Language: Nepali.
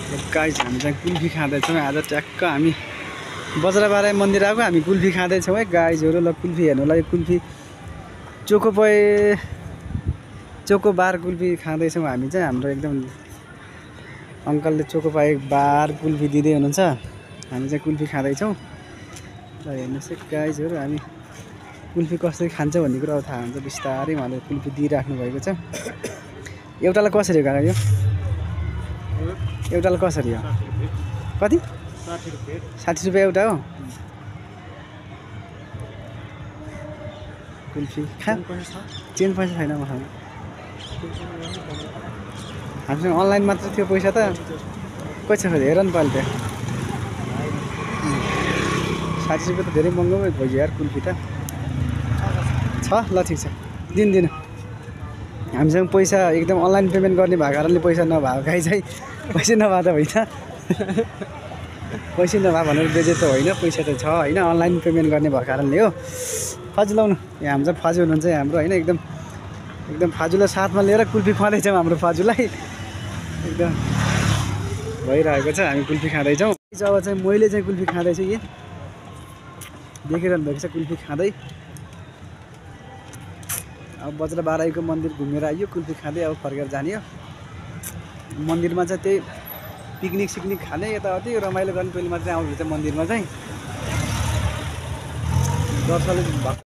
गाइस हामी चाहिँ कुल्फी खाँदैछौँ आज ट्याक्क हामी बज्रबाराई मन्दिर आएको हामी कुल्फी खाँदैछौँ है गाइजहरू ल कुल्फी हेर्नुलाई कुल्फी चोकोबार कुल्फी खाँदैछौँ हामी चाहिँ हाम्रो एकदम अङ्कलले चोकोपाई बार कुल्फी दिँदै हुनुहुन्छ हामी चाहिँ कुल्फी खाँदैछौँ ल हेर्नुहोस् है गाइजहरू हामी कुल्फी कसरी खान्छ भन्ने कुरा थाहा हुन्छ बिस्तारै उहाँले कुल्फी दिइराख्नु भएको छ एउटालाई कसरी हो यो एउटालाई कसरी हो कति 60 रुपैयाँ एउटा हो कुल्फी खा चेन पैसा छैन मसँग हामीसँग अनलाइन मात्र थियो पैसा त कति छ हेर नि पालि त्यहाँ 60 रुपैयाँ त धेरै महँगो भयो यार कुल्फी त छ ल ठिक छ दिनु हामीसँग पैसा एकदम अनलाइन पेमेन्ट गर्ने भएको कारणले पैसा नभएको गाई चाहिँ पैसा नभए त होइन पैसा नभए भनेर बेजे त होइन पैसा त छ होइन अनलाइन पेमेन्ट गर्ने भएको कारणले हो फाजु लाउनु यहाँ हाम्रो चाहिँ फाजु हुनुहुन्छ हाम्रो होइन एकदम फाजुलाई साथमा लिएर कुल्फी खुवाउँदैछौँ हाम्रो फाजुलाई एकदम भइरहेको छ हामी कुल्फी खाँदैछौँ अब चाहिँ मैले चाहिँ कुल्फी खाँदैछु यी देखिरहनु भएको छ कुल्फी खाँदै अब बज्रबाराईको मन्दिर घुमेर आइयो कुल्फी खाँदै अब फर्केर जाने हो मन्दिरमा चाहिँ त्यही पिकनिक सिकनिक खाने यताउति रमाइलो गर्ने टोली मात्रै आउँछ मन्दिरमा चाहिँ दर्शनले